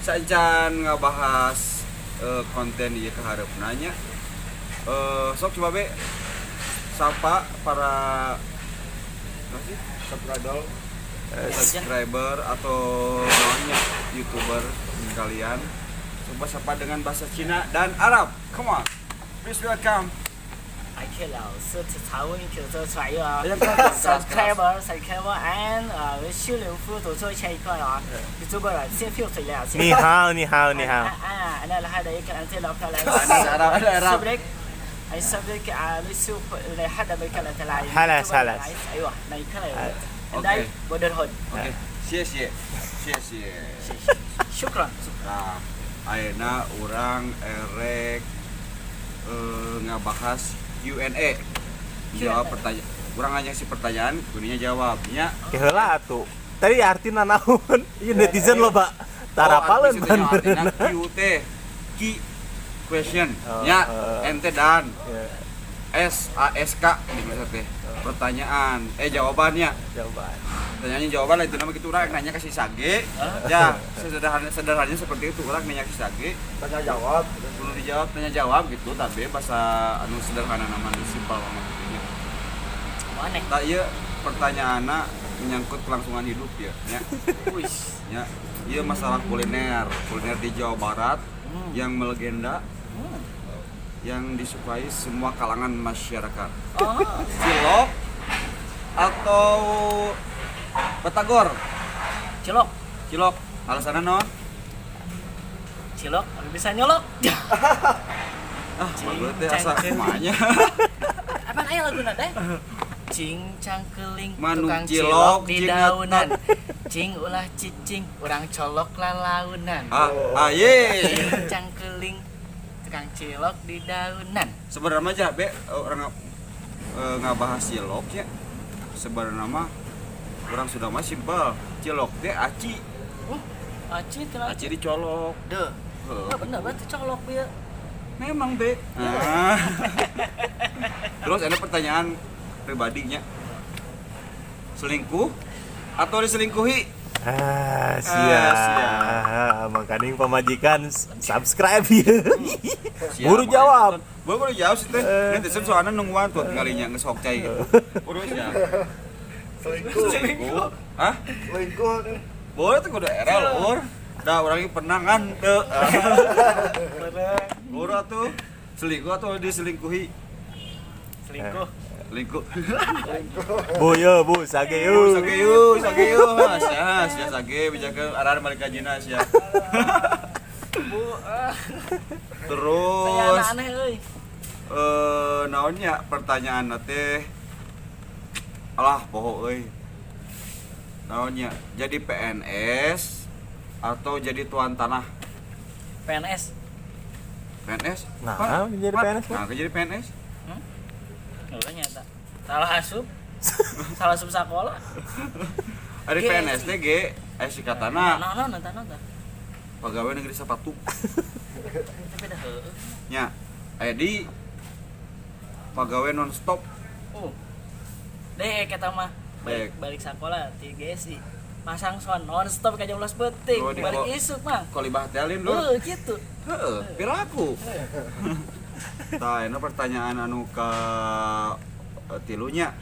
Saacan ngabahas konten ieu ka hareupna nya. Sok coba be sapa para apa sih? Subscriber. Subscriber atau namanya youtuber sekalian, coba sapa dengan bahasa Cina dan Arab. Come on, please welcome. 还老师查问求做出来啊哎呀，keras, keras. ，subscriber subscriber and 修刘夫都做起一个啊，YouTuber 先 feel 谁了？你好，你好，你好。啊，أنا لهذا يمكن أنت لو كان أنا Arab, أنا Arab. سبرك أي سبرك على السوق لحدا بكلا تلاعي. خلاص، خلاص. أيوه ما يكلا. Oke. بدر هود. Oke, 谢谢谢谢。 شكرا. Nah, ayeuna urang erek ngabahas Q&A, jawab pertanyaan. Urang nanya si pertanyaan, kudunya jawabnya. Keheula atuh. Tadi artina naon? Ieu netizen loba. Tarapaleun. Oh, arti artina Q teh Q question Oh, nya, oh. N teh dan, S A S K di bahasa teh pertanyaan, jawabannya. Jawaban. Pertanyaannya jawaban lah itu nama gitu. Urang nanya ke si Sage ya, sederhana sederhananya seperti itu. Urang nanya ke si Sage, Tanya jawab. Perlu dijawab, tanya jawab gitu, tapi bahasa anu sederhana, nama anu simpel mah gitu nya. Mana? Tah, iya, pertanyaanna menyangkut kelangsungan hidup ya nya. Wih. Ya, iya, masalah kuliner, kuliner di Jawa Barat yang melegenda, yang disukai semua kalangan masyarakat. Oh. Cilok atau batagor? Cilok. Cilok, alasannya naon? Cilok, bisa nyolok. Ah, bagus teh asa kumanya. Apa aya laguna teh? Cing cangkeling Manuk tukang cilok, cilok di cing daunan. Cing ulah cicing, urang colok lalaunan. Ah, ah ye. Cing cangkeling tukang cilok di daunan. Sebenarnya aja be urang ngabahas cilok ya. Sebenarnya mah urang sudah mah simpel. Cilok teh aci. Aci telah. Aci dicolok. Deh. Heuh. Oh, bener berarti colok ya. Memang be. Ah. Terus ada pertanyaan pribadinya. Selingkuh atau diselingkuhi? Ah, siap. Siap. Makanya pamajikan subscribe ya. Siap, Buru makanya jawab. nonton. Buru buru jawab sih teh. Netizen soalnya nungguan tuh kalinya geus hokcai gitu. Buru siap. Selingkuh. Selingkuh. Hah? Selingkuh nih. Boleh tuh kudu era lur. Dah orangnya pernah kan teu. Buru atuh. Selingkuh atau diselingkuhi? Selingkuh. Selingkuh. Bu yo, bu, sage Yo, yo. sage yo, sage yo. Sia, sia sage bijakeun arahan balik ka jina sia. Bu, ah. Saya Terus aneh euy. Naonnya pertanyaan teh, alah poho euy. Naonnya jadi PNS atau jadi tuan tanah? PNS. PNS? Nah, Pak, jadi Pak. PNS, Pak. Nah, jadi PNS. Enggak nyata. Salah asup. Salah asup sekolah. Ada G. PNS teh ge aya sikatana Nah, nah, nah, nah, nah. pegawai negeri sepatu. Tapi dah heueuh. Nya, aya di pegawai non stop. Oh. Deh kita mah balik, Dek. Balik sekolah di GSI. Masang sound non stop ke jam 12 peuting, Oh, di balik isuk mah. Kolibah teh alin lur. Heuh, gitu. Heeh, piraku. Tah, ini pertanyaan anu ka tilunya.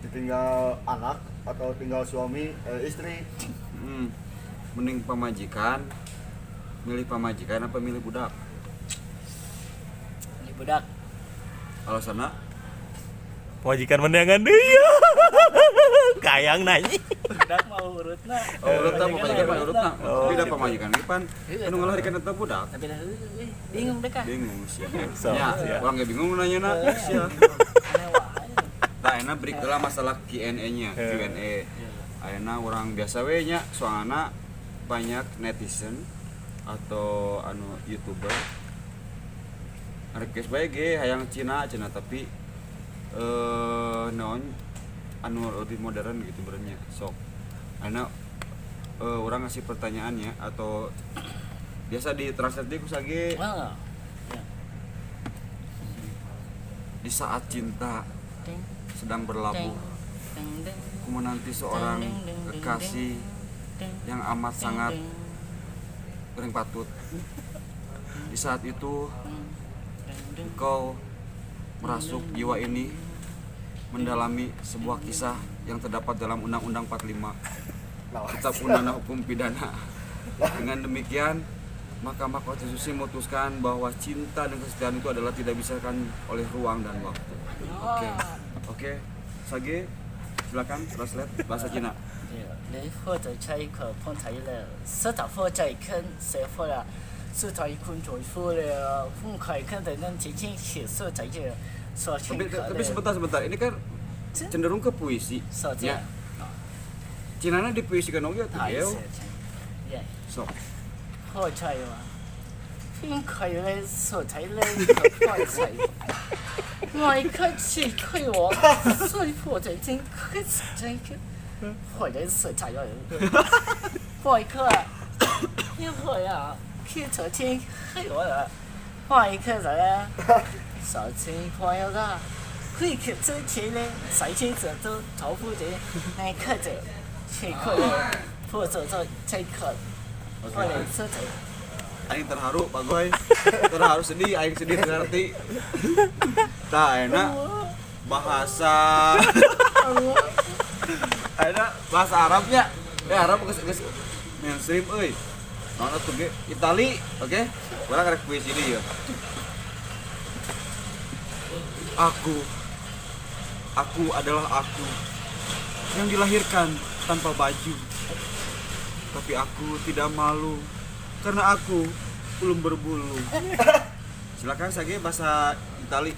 Ditinggal anak atau tinggal suami, istri? Mending pamajikan, milih pamajikan apa milih budak? Ini budak. Alasanna? Majikan mendangan dia. Kayang nanya. Budak mau urutna. Oh, urutna pamajikan mah urutna. Oh, Tapi da gitu. Pamajikan ge pan Iya, anu ngalahirkeun eta budak. Tapi dah heueuh, bingung deh kah. Bingung sih. So, Ya, siap. urang ge bingung nanya na. Sia. Aneh wae. Tah, enak break heula masalah Q&A-nya, Q&A. Ayeuna urang biasa we nya, soalna banyak netizen atau anu YouTuber request bae ge hayang Cina Cina, tapi naon anu lebih modern gitu benernya. Sok ayeuna urang ngasih pertanyaannya atau biasa di translate ku Sage. Wah. Ya. Di saat cinta Ding, sedang ding, berlabuh, ding, ding. Ku menanti seorang Ding, ding, ding, kekasih. yang amat sangat kurang patut. Di saat itu engkau merasuk jiwa ini, mendalami sebuah kisah yang terdapat dalam Undang-Undang 45, Kitab Undang Hukum Pidana. Dengan demikian, Mahkamah Konstitusi memutuskan bahwa cinta dan kesetiaan itu adalah tidak bisa kan oleh ruang dan waktu. Oke, Sage, silakan translate bahasa Cina. 你喝在这一刻碰在了，石头火在坑，谁火了？石头一捆在火了，风开坑的人轻轻起手在这，说 Tapi, 清 tapi sebentar sebentar, ini kan cenderung ke puisi. 说这 Ya. Cinana dipuisikan oge atuh 大意 geo. 思，耶， Sok. 火柴嘛，风开了，手在了，火柴。我一开始开我，所以火在真开始真开，火在手在了，火一颗，一火呀，开车天黑我了，火一颗在，少钱朋友个，可以去走钱嘞，谁钱走都头付钱，那开着，去可以，或者做这个，或者车子。 Aing terharu, Pak Goy. Terharu sedih, aing sedih ngerti. Tah enak bahasa enak bahasa Arabnya. Ya Arab geus geus mainstream euy. Naon atuh ge? Itali, oke? Urang rek puisi deui ya. Aku aku adalah aku yang dilahirkan tanpa baju. Tapi aku tidak malu karena aku belum berbulu. Silakan Sage bahasa Itali.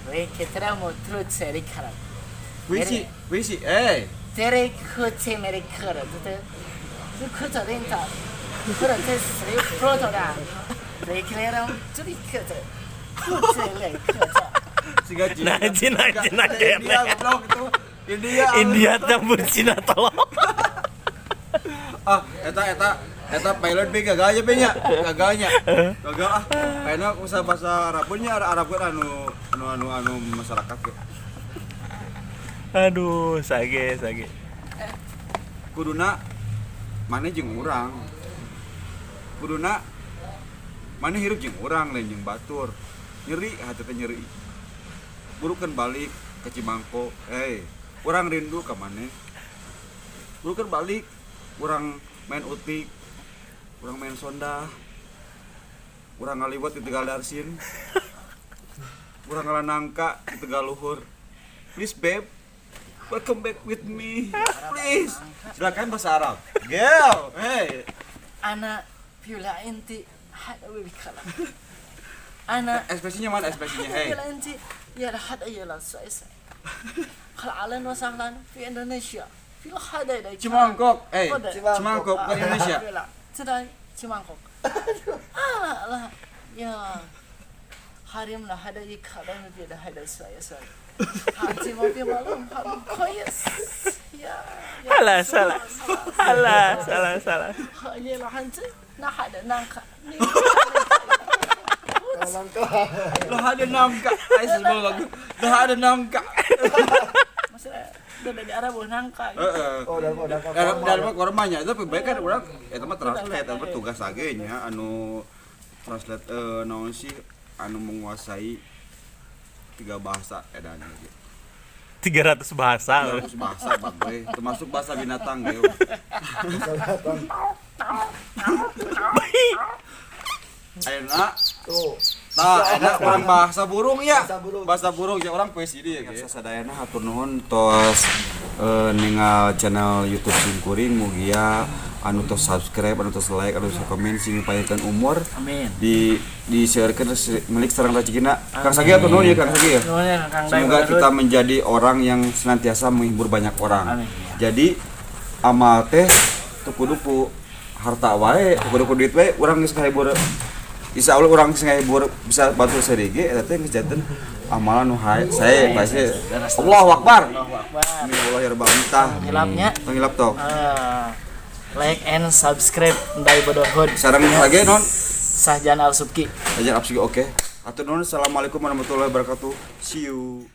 Reketramo truce rikara. Puisi, puisi, eh. Tere kuce merikara. Tu kuce renta. Kura te sri protora. Reketramo trikete. Kuce lekete. Siga Cina. Nah, Cina, Cina India, kene. goblok itu. India. India campur Cina tolong. Ah, eta eta eta pilot B gagalnya B nya. Gagalnya. Gagal ah. Kayaknya usah bahasa Arabnya, Arab kan anu anu anu anu masyarakat ya. Aduh, Sage, Sage. Kuduna maneh jeung urang, kuduna maneh hirup jeung urang lain jeung batur, nyeri hati teh, nyeri. Burukeun balik ke Cimangko, eh, urang rindu ka maneh. Burukeun balik, urang main utik, urang main sondah, urang ngaliwat di Tegal Darsin, urang ngala nangka di Tegal Luhur. Please babe, welcome back with me, please. Silakan bahasa Arab. Gel, hey. أنا بيولا أنت حد بكلا أنا Ekspresinya mana ekspresinya? Hey. بيولا أنت يا حد يلا سايس أهلا وسهلا في إندونيسيا في حدا Cimangkok, eh, Cimangkok. Cimangkok bukan Indonesia. Sudah Cimangkok. Alah lah ya harim lah ada ikalan beda ada saya saya. Hati mau malam harum koyes. Ya. Salah, salah. Salah, salah, salah. Hanya lah hantu nah ada nangka. Nangka. Lah ada nangka. Ayo sebelum lagu. Lah ada nangka. Maksudnya udah dari Arab nangka. Heeh. Oh, dah nangka. Arab dari mah kormanya tapi baik kan urang eta mah translate eta mah tugas lagi nya anu translate, naon sih, anu menguasai tiga bahasa edan gitu. 300 bahasa. 300 bahasa bagus, termasuk bahasa binatang gitu. Datang. Ayeuna Tuh. tah enak urang bahasa burung ya. Bahasa burung. Bahasa burung ya, urang puisi dia ya. Sadayana hatur nuhun tos ningal channel YouTube Simkuring, mugia anu tos subscribe, anu tos like, anu tos komen sing panjangkeun umur. Amin. Di di sharekeun milik sareng rajekina. Kang Sagi hatur nuhun ya, Kang Sagi ya. Nuhun ya, Kang Dai Semoga Barut. kita menjadi orang yang senantiasa menghibur banyak orang. Amin. Jadi amal teh teu kudu ku harta wae, teu kudu ku duit wae, urang geus ngahibur. Insya Allah urang geus ngahibur bisa bantu SDG eta teh geus janten amalan nu hae sae pasti. Allahu Akbar. Allahu Akbar. Amin Allah ya rabbal alamin. Tah. Hilapnya. Tong hilap tok. Like and subscribe Dai Bodohud. Sareng lagi non Sahjan Al Subki. Ajar Absi, oke. Hatur nuhun. Assalamualaikum warahmatullahi wabarakatuh. See you.